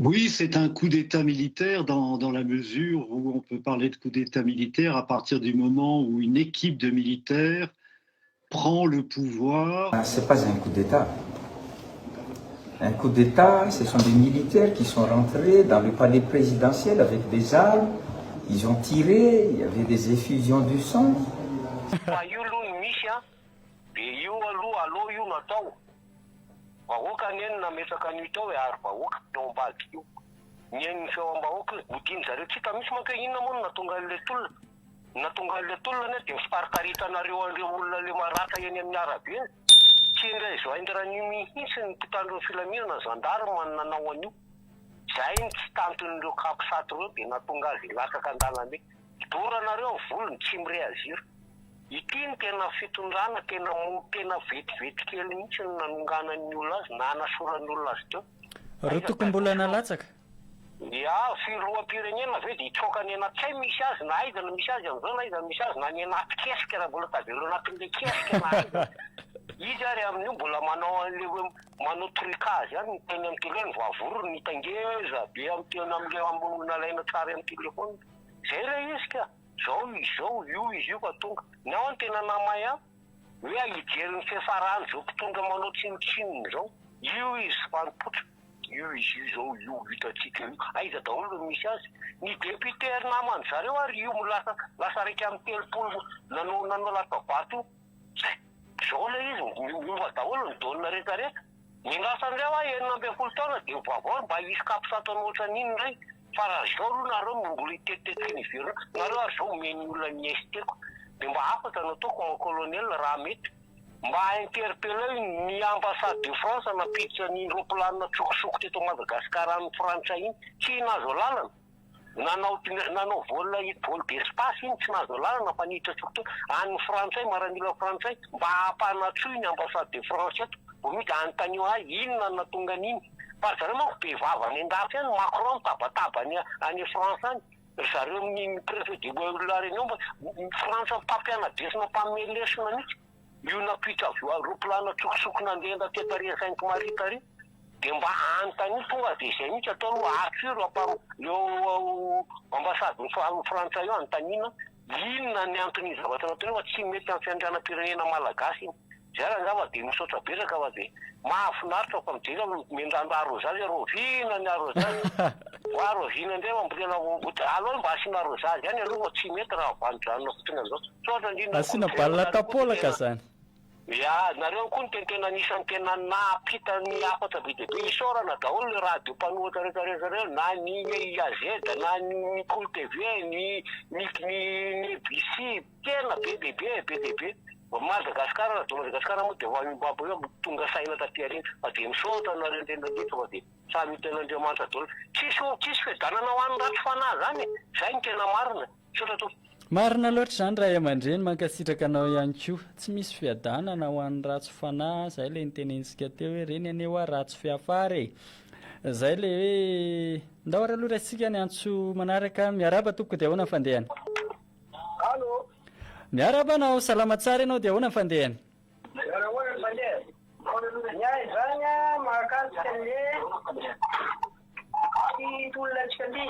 Oui, c'est un coup d'État militaire dans, dans, la mesure où on peut parler de coup d'État militaire à partir du moment où une équipe de militaires prend le pouvoir. Ah, c'est pas un coup d'État. Un coup d'État, ce sont des militaires qui sont rentrés dans le palais présidentiel avec des armes. Ils ont tiré, il y avait des effusions du sang. Fa io aloha no misy an, dia io aloha alou io no atao. Vahoaka anie no nametraka an'io tao e ary vahoaka no ao ambadika io. Nihaino ny feom-bahoaka izy, modiany zareo tsy hita mihitsy manko hoe inona moa no nahatonga an'ilay tolona. Ny nahatonga an'ilay tolona anie dia ny fitarikaritanareo an'ireo olona ilay maratra eny amin'ny arabe eny. Tsy ni-rejoindre an'io mihitsy ny mpitandro ny filaminana, ny gendarme no nanao an'io. Izay no tsy tantin'ireo capsat ireo dia nahatonga azy hilatsaka an-dalambe. Doranareo ny volony, tsy mi-reagir. Ity no tena fitondrana tena tena vetivety kely mihitsy no nanonganan'ny olona azy, nanasoran'ny olona azy teo. Reo tokony mbola nalatsaka. Ya, filoham-pirenena ve dia hitsoaka any anaty, tsy hay misy azy na aiza no misy azy amin'izao na aiza no misy azy, na any anaty kesika raha mbola tavela ao anatin'ilay kesika na aiza. Izy ary amin'io mbola manao an'ilay hoe manao trucage ihany ny teny amin'ny télé, ny voavorony hita ngeza be amin'ny teny amin'ilay ambony nalaina sary amin'ny téléphone. Zay ilay izy ka. Zao izy zao, io izy io fa tonga. Ny ao no tena namay an! Hoe hijery ny fiafarany zao mpitondra manao tsinontsinona zao. Io izy fa nipoitra. Io izy io zao io hitantsika io. Aiza daholo no misy azy? Ny député ry naman zareo ary io lasa lasa 31 nanao nanao latsa-bato io. Zay. Zao ilay izy, miova daholo ny donne rehetra rehetra. Miandrasa indray hoa 16 taona dia vaovao mba hisy capsat anao ohatran'iny indray fa raha zao aloha nareo no mbola hitetiktetika eny ivelany nareo ary zao omen'ny olona ny ST-ko dia mba hafatra no ataoko mon colonel raha mety mba interpelleo ny ambassade de France nampiditra an'iny roplanina tsokosoko teto Madagascar an'ny frantsay iny tsy nahazo alalana Nanao nanao vol vol d'espace iny tsy nahazo alalana fa niditra surtout an'ny frantsay maramila frantsay mba hampanatsoy ny ambassade de France eto vao mody anontanio ahy inona no nahatonga an'iny fa ry zareo manko be vava any andafy any Macron mitabataba any any France any ry zareo ny préfet de la Réunion mba frantsa mpampiana-desona mpanome lesona mihitsy Io nampiditra avy eo aeroplane an-tsokosoko nandeha teto ary Sainte Marie tary dia mba anontanio tonga dia izay mihitsy atao aloha Arthur ampam eo ambassade ny frantsay eo anontaniana inona ny anton'iny zavatra nataony io fa tsy mety amin'ny fiandrianam-pirenena malagasy iny. Izay ary angamba dia misaotra betsaka fa dia mahafinaritra fa mijery aho miandrandra arrosage rahoviana ny arrosage ho arrosina indray fa mbola aleo mba asiana arrosage ihany aloha fa tsy mety raha vanidranona fotsiny an'izao. Misaotra indrindra Asiana balle tapolaka zany. Ya, nareo koa no tena tena anisan'ny tena nampita ny hafatra be dia be. Isaorana daholo ny radio mpanohitra rehetra rehetra ireo, na ny IAZ, na ny Kolo TV, ny ny ny ABC, tena be dia be, be dia be. Madagascar, radio Madagascar moa dia efa mba tonga saina taty aoriana. Fa dia misaotra anareo indrindra indrindra fa dia samy hitan'Andriamanitra daholo. Tsisy tsisy fiadanana ho an'ny ratsy fanahy zany e! Zay no tena marina. Misaotra tompoko. Marina loatra izany ray aman-dreny, mankasitraka anao ihany koa. Tsy misy fiadanana ho an'ny ratsy fanahy, zay ilay nitenentsika teo hoe reny anie hoa ratsy fiafara e. Zay ilay hoe ndao ary aloha raisintsika ny antso manaraka. Miarahaba tompoko dia ahoana ny fandehany? Allo. Miarahaba anao, salama tsara ianao dia ahoana ny fandehany? Ahoana ny fandehany? Ny ahy izany mahakasika ny ty tolona antsika ty.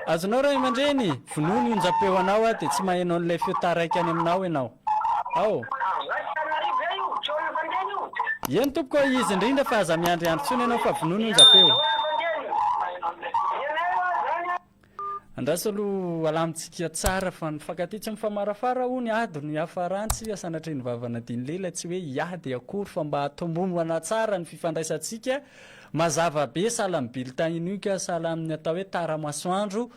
Azonao ray aman-dreny, vonoa ny onjam-peo anao aho dia tsy maheno an'ilay feo taraiky any aminao ianao. Ao. Eny tompoko, izy indrindra fa aza miandry andro intsony ianao fa vonoa ny onjam-peo. Andraso aloha alamintsika tsara fa mifankatia tsy mifamarafara hono ady no hiafarany tsika sanatria ny vava nadiny lela tsy hoe hiady akory fa mba hatombomana tsara ny fifandraisantsika mazava be sahala amin'ny bulletin unique sahala amin'ny atao hoe tara masoandro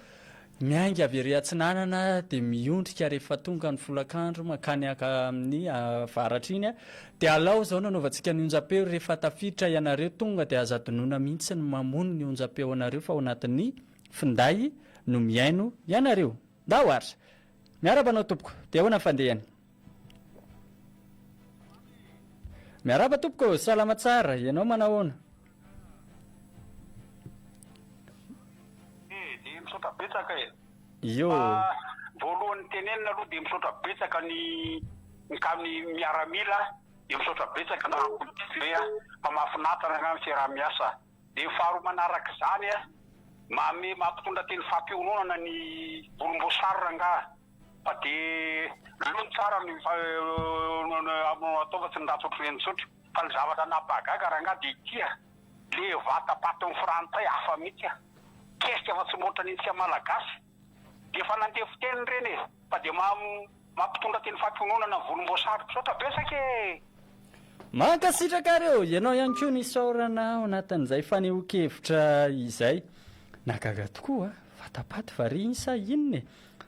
miainga avy ery atsinanana dia miondrika rehefa tonga ny folakandro mankany amin'ny avaratra iny dia alao izao no anaovantsika ny onjam-peo rehefa tafiditra ianareo tonga dia aza adinoina mihitsy ny mamono ny onjam-peo anareo fa ao anatin'ny finday no mihaino ianareo. Ndao ary! Miarahaba anao tompoko, dia ahoana ny fandehany? Miarahaba tompoko, salama tsara, ianao manahoana? Eh, dia misaotra betsaka e. Io. Fa voalohany tenenina aloha dia misaotra betsaka ny ny ka- ny miaramila. Dia misaotra betsaka anareo TV a, fa mahafinaritra anareo ny fiaraha-miasa. Dia ny faharoa manaraka izany a, manome mampitondra teny fampiononana ny volomboasary rangaha fa dia aleo ny tsara no atao fa tsy ny ratsy ohatr'ireny tsotra. Fa ny zavatra nampahagaga rangaha dia ity a, le vatapatin'ny frantsay hafa mihitsy a, kesika fa tsy mihoatra ny antsika malagasy. Dia efa nandeha fiteny ireny e! Fa dia mampitondra teny fampiononana ny volomboasary. Misaotra betsaka e! Mankasitraka ary ô! Ianao ihany koa nisaorana ao anatin'izay fanehoan-kevitra izay. Nahagaga tokoa a! Vatapaty va re iny sa inona e?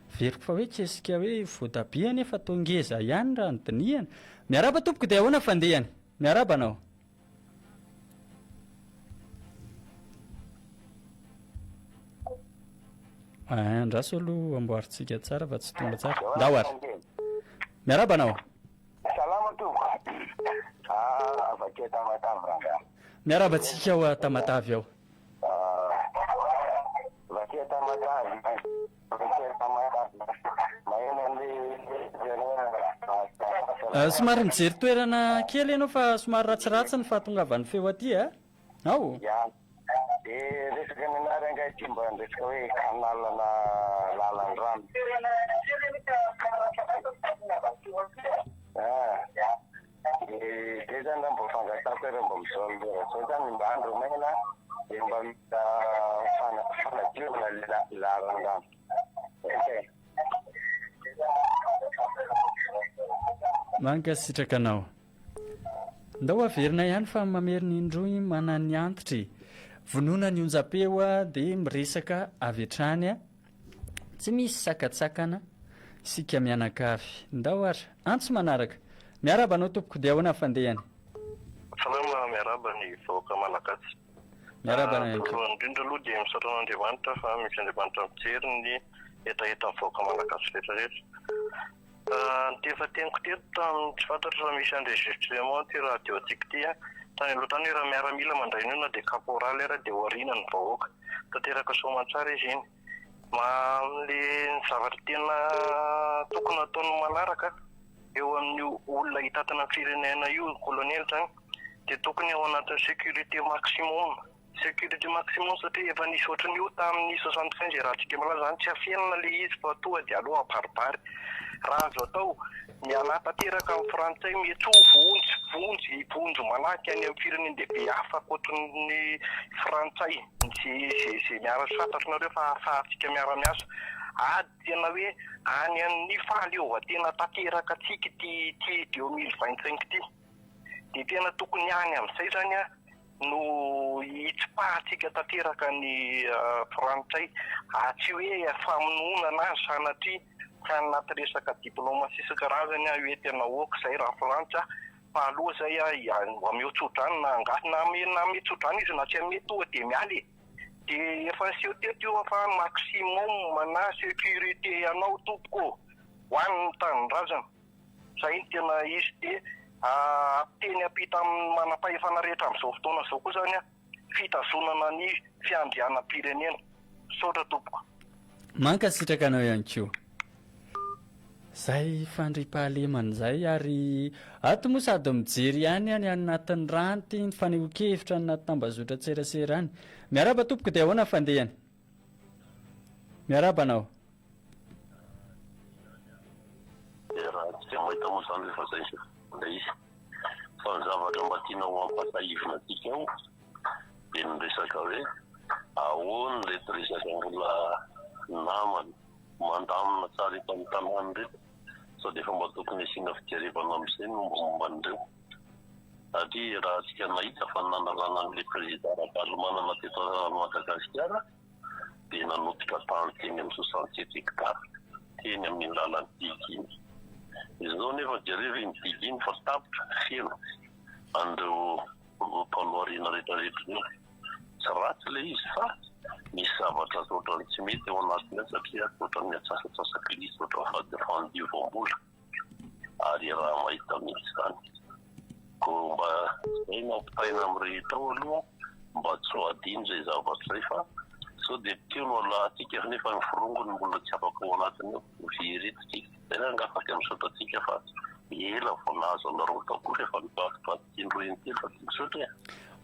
Heveriko fa hoe kesika hoe voatabia anefa toa ngeza ihany raha ny dinihana. Miarahaba tompoko dia ahoana fandehany? Miarahaba anao. Ah, andraso aloha amboarintsika tsara fa tsy tonga tsara. Ndao ary. Miarahaba anao. Salama tompoko. Ah, avy aty Tamatave rangahy. Miarahaba antsika ao Tamatave ao. Ah, avy aty Tamatave. Somary mijery toerana kely ianao fa somary ratsiratsy ny fahatongavan'ny feo aty a. Ao. Ya. Dia resaka ny anah rangahy ity mba ny resaka hoe canal na lalan-drano. Ah. Dia zay zany raha mba fangatahako hoe raha mba amin'izao lera izao zany mba andro maina dia mba mila fanadiovana le lalan-drano. Ok. Mankasitraka anao. Ndao averina ihany fa mamerina indroa manany antitra e. Vonona ny onjam-peo dia miresaka avy hatrany. Tsy misy sakatsakana isika mianakavy. Ndao ary. Antso manaraka. Miarahaba anao tompoko dia ahoana ny fandehany? Salama, miarahaba ny vahoaka Malagasy. Miarahaba anao ihany koa. Voalohany indrindra aloha dia misaotra an'Andriamanitra fa misy Andriamanitra mijery ny hetahetan'ny vahoaka Malagasy rehetra rehetra. Ny efa teniko teto tamin'ny tsy fantatro raha misy enregistrement ity radio antsika ity an. Tany aloha tany hoe raha miaramila mandray an'io na dia caporal ara dia aoriana ny vahoaka. Tanteraka soamantsara izy iny. Amin'le ny zavatra tena tokony hataony manaraka eo amin'io olona hitantana ny firenena io, ny colonel zany, dia tokony ao anatin'ny sécurité maximum. Sécurité maximum satria efa nisy ohatran'io tamin'ny 75 raha tsy milaza zany tsy afenina le izy fa tonga dia aleo abaribary. Raha azo atao, mialà tanteraka amin'ny frantsay mety ho vonjy, vonjy, vonjy malaky any amin'ny firenen-dehibe hafa ankoatry ny frantsay, ze ze ze miara fantatrinareo fa ahafahantsika miara-miasa. Ady tena hoe any amin'ny fahaleovantena tanteraka antsika ity ity 2025 ity. Dia tena tokony any amin'izay zany an. no hitsipahantsika tanteraka ny frantsay, tsy hoe famonoana anazy sanatria fa anaty resaka diplomatie isan-karazany hoe tena ok izay raha frantsa fa aloha izay ameo tso-drano na angaha na ame tso-drano izy na tsy ame tonga dia miala e! dia efa niseho teto io fa maximum na sécurité anao tompoko ô! ho an'ny tanindrazana. Zay no tena izy dia teny ampita amin'ny manam-pahefana rehetra amin'izao fotoana izao koa izany fitazonana ny fiandrianam-pirenena. Misaotra tompoko. Mankasitraka anao ihany koa. Zay fandriampahalemana izay ary ato moa sady mijery ihany any anatin'ny ranty ny fanehoan-kevitra any anaty tambazotran-tserasera any. Miarahaba tompoko dia ahoana ny fandehany? Miarahaba anao. Dia raha tsy dia mahita moa izany rehefa izay ilay izy. Fa ny zavatra mba tiana ho ampatsahivina antsika ao dia ny resaka hoe ahoana ireto resaka mbola namana mandamina tsara eto amin'ny tanàna ireto. Sao dia efa mba tokony asiana fijerevana amin'izay ny mombamomba an'ireo. Satria raha antsika nahita fa ny nanalana an'ilay président Ravalomanana teto Madagasikara dia nanototra tany teny amin'ny 67 hectares teny amin'iny lalan'ny digue iny. Izao nefa jereo iny digue iny fa tapitra feno an'ireo mpanao harena rehetra rehetra ireo. Tsy ratsy ilay izy fa misy zavatra ohatran'ny tsy mety ao anatiny ao satria ohatran'ny antsasatsasaky lisy ohatran'ny fandiovam-bola. ary raha mahita mihitsy izany. Koa mba izay no ampitaina amin'ny rehetra ao aloha mba tsy ho adino izay zavatra izay fa sao dia teo no alahantsika nefa ny forongony mbola tsy afaka ao anatiny ao, very eto tsika. Izay angaha afaka misaotra antsika fa. Ela vao nahazo anareo tao koa rehefa nivadibadika indroa intelo fa tsy misaotra e.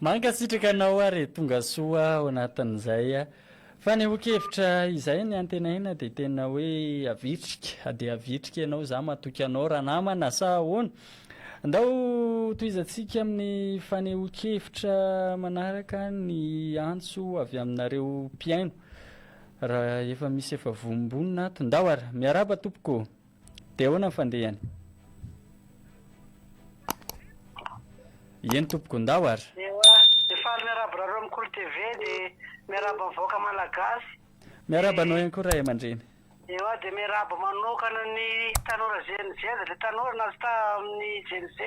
Mankasitraka anao ary e, tonga soa ao anatin'izay fanehoan-kevitra izay ny antenaina dia tena hoe havitrika dia havitrika ianao, za matoky anao ranamana sa ahoana? Ndao tohizantsika amin'ny fanehoan-kevitra manaraka ny antso avy aminareo mpihaino raha efa misy efa vonombonona ato. Ndao ary, miarahaba tompoko ô! Dia ahoana ny fandehany? Eny tompoko, ndao ary. Ewa, dia faly miarahaba anareo amin'ny Kolo TV, dia miarahaba ny vahoaka malagasy. Miarahaba anao ihany koa ray aman-dreny. Ewa, dia miarahaba manokana ny tanora Gen Z, ilay tanora nahazo tamin'ny Gen Z,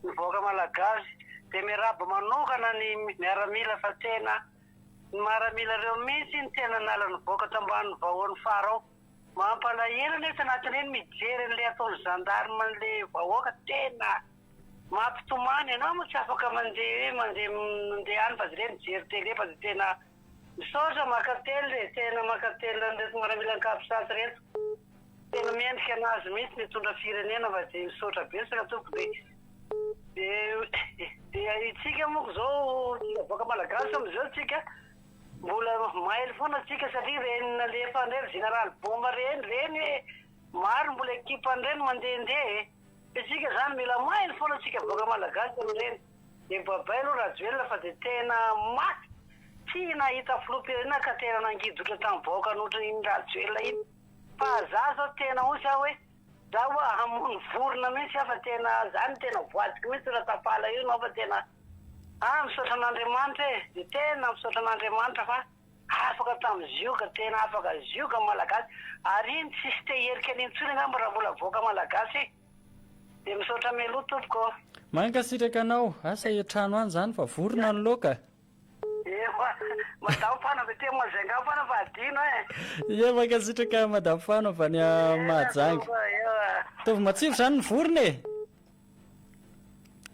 ny vahoaka malagasy. Dia miarahaba manokana ny miaramila fa tena ny maramila ireo mihitsy no tena nala ny vahoaka tambanin'ny vahoan'ny farao. Mampalahelo anie tsy anatin'ireny mijery an'le ataon'ny gendarme an'le vahoaka tena mampitomany ianao moa tsy afaka mandeha hoe mandeha mandeha any fa jereo mijery télé fa dia tena misaotra mankatelina e tena mankatelina an'ireto miaramilan'ny capsat ireto tena mendrika anazy mihitsy ny hitondra firenena fa dia misaotra betsaka tompoko dia dia dia itsika moa zao tsika vahoaka malagasy amizao tsika Mbola mailo foana tsika satria ireny nalefa an'ireny jenaraly bomba ireny ireny e! Maro mbola ekipa an'ireny mandehandeha e! Isika zany mila mailo foana tsika vahoaka malagasy amin'ireny. Dia babay aloha Rajoelina fa dia tena maty tsy nahita filoham-pirenena ka tena nangidotra tamin'ny vahoaka nohatran'iny Rajoelina iny. Fa za zao tena hozy aho hoe za hoa hamono vorona mihitsy aho fa tena za no tena voadiko mihitsy raha tapala io nao fa tena Ah misaotra an'Andriamanitra e! Dia tena misaotra an'Andriamanitra fa afaka tamin'ny zioga, tena afaka zioga ny Malagasy, ary iny tsisy te hierika an'iny intsony angamba raha mbola avoaka Malagasy e! Dia misaotra mialoha tompoko ô! Mankasitraka anao, asa etrano any zany fa vorona ny laoka. Ewa, Madame Fano avy aty Majunga foana fa adino e! Ie, mankasitraka Madame Fano avy any Mahajanga. Ataovy matsiro zany ny vorona e!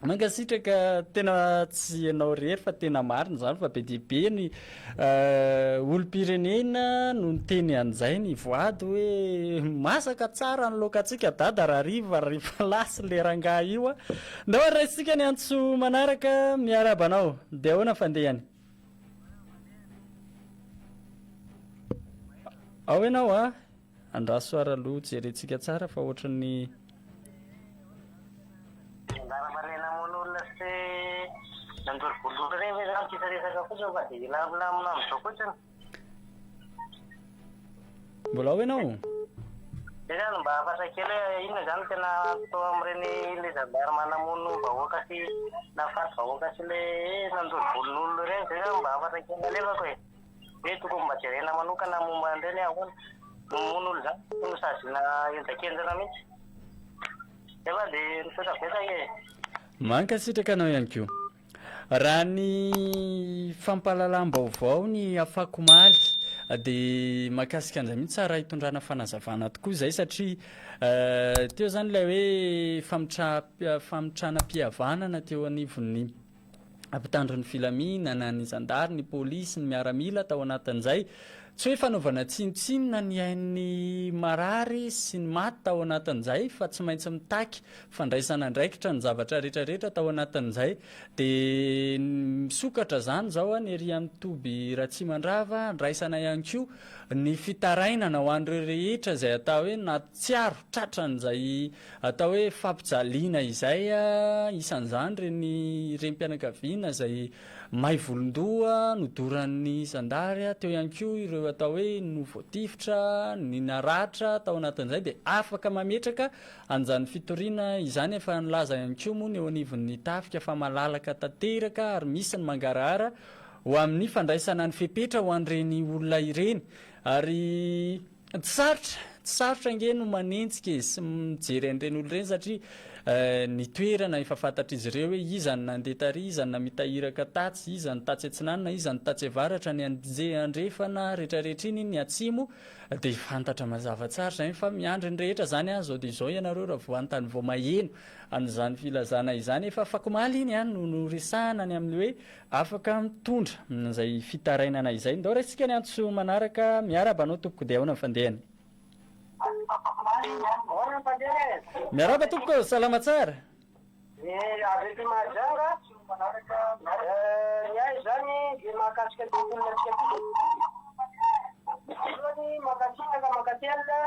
Mankasitraka, tena tsy ianao irery fa tena marina izany fa be dia be ny olom-pirenena no niteny an'izay nivoady hoe masaka tsara ny laokantsika dada rahariva rehefa lasa ilay rangahy io a. Ndao ary raisintsika ny antso manaraka, miarahaba anao, dia ahoana ny fandehany? Ao ianao a! Andraso ary aloha jerentsika tsara fa ohatran'ny. Gendarme le namono olona sy nandoro voalohany ireny ve zany tsisy resaka fotsiny fa dia hilamina amin'izao fotsiny? Mbola ao ianao? Zay zany mba hafatra kely hoe inona zany tena atao amin'ireny le gendarme namono vahoaka sy nahafaty vahoaka sy le nandoro volon'olona ireny, zay zany mba hafatra kely nalefako e. Hoe tokony mba jerena manokana momba an'ireny hoe ahoana no mamono olona izany, tokony ho saziana henjakenjana mihitsy. Nefa dia misaotra betsaka e. Mankasitraka anao ihany koa. Raha ny fampahalalam-baovao ny afakomaly dia mahakasika an'izay mihitsy tsara hitondrana fanazavana tokoa izay satria teo izany ilay hoe famitranam-pihavanana teo anivon'ny mpitandro ny filaminana, ny zandary, ny polisy, ny miaramila tao anatin'izay. Tsy hoe fanaovana tsinontsinona ny ain'ny marary sy ny maty tao anatin'izay fa tsy maintsy mitaky fandraisana andraikitra ny zavatra rehetrarehetra tao anatin'izay. Dia misokatra izany izao ny ery amin'ny toby Ratsimandrava, andraisana ihany koa ny fitarainana ho an'ireo rehetra izay atao hoe nahatsiaro tratran'izay Atao hoe fampijaliana izay, isan'izany ireny renim-pianakaviana izay may volon-doha nodoran'ny zandary, teo ihany koa ireo atao hoe no voatifitra, ny naratra tao anatin'izay dia afaka mametraka an'izany fitoriana izany. Efa nilaza ihany koa moa ny eo anivon'ny tafika fa malalaka tanteraka ary misy ny mangarahara ho amin'ny fandraisana ny fepetra ho an'ireny olona ireny ary Tsy sarotra, tsy sarotra ange no manenjika e, sy mijery an'ireny olona ireny satria ny toerana efa fantatr'izy ireo hoe iza no nandeha tary, iza no namita iraka tatsy, iza no tatsy atsinanana, iza no tatsy avaratra, ny andrefana, rehetrarehetra iny, ny atsimo, dia fantatra mazava tsara izany fa miandry ny rehetra izany an, izao dia izao ianareo raha vao anontany vao maheno an'izany filazana izany, efa afakomaly iny an no noresahana ny amin'ny hoe Afaka mitondra izay fitarainana izay. Ndao raisintsika ny antso manaraka. Miarahaba anao tompoko dia ahoana ny fandehany? Ahoana ny fandehany e? Miarahaba tompoko, salama tsara. Ny avy eto Mahajanga, ny ahy izany dia mahakasika ny tolona antsika ity. Voalohany mankasitraka mankatelina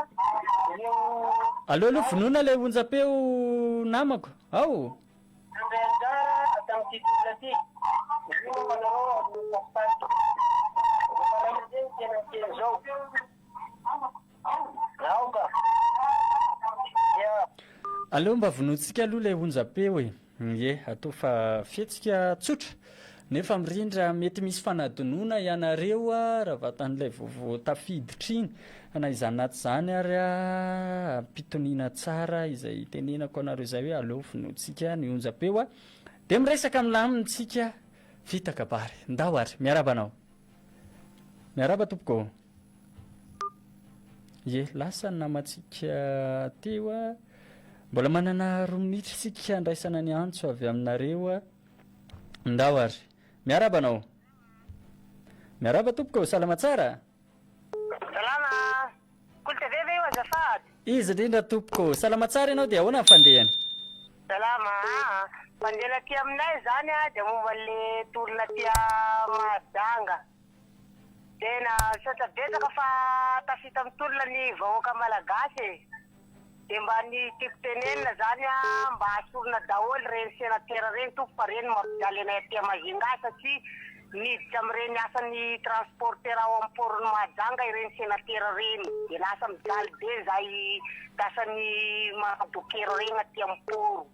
ireo. Aleo aloha vonoina ilay onjam-peo namako. Ao! Nandray anjara tamin'ity tolona ity. Mino aho fa nareo amin'ny mpitarika. Efa ray aman-dreny tena miteny izao. Aoka. Dia. Aleo mba vonointsika aloha ilay onjam-peo e. Ie, atao fa fihetsika tsotra nefa mirindra mety misy fanadinoana ianareo raha vatan'ilay vaovao tafiditra iny. Fa na izany na tsy izany ary ampitoniana tsara izay itenenako anareo izay hoe aleo vonointsika ny onjam-peo dia miresaka milamina tsika vita kabary. Ndao ary, miarahaba anao. Miarahaba tompoko ô. Ie, lasa ny namantsika teo a. Mbola manana roa minitra isika handraisana ny antso avy aminareo a. Ndao ary. Miarahaba anao. Miarahaba tompoko, salama tsara? Salama. Kolo TV ve io azafady? Izy indrindra tompoko. Salama tsara ianao dia ahoana ny fandehany? Salama aa. Fandehana aty aminay izany dia momba an'le tolona aty Mahajanga. Tena misaotra betsaka fa tafita mitolona ny vahoaka malagasy e! Dia mba ny tiako tenenina zany a, mba asorina daholo ireny senatera ireny tompoko fa ireny mampijaly anay aty Majunga satria miditra amin'ireny asan'ny transportera ao amin'ny port-n'i Mahajanga ireny senatera ireny dia lasa mijaly be zahay mpiasan'ny manao dokera ireny aty amin'ny port.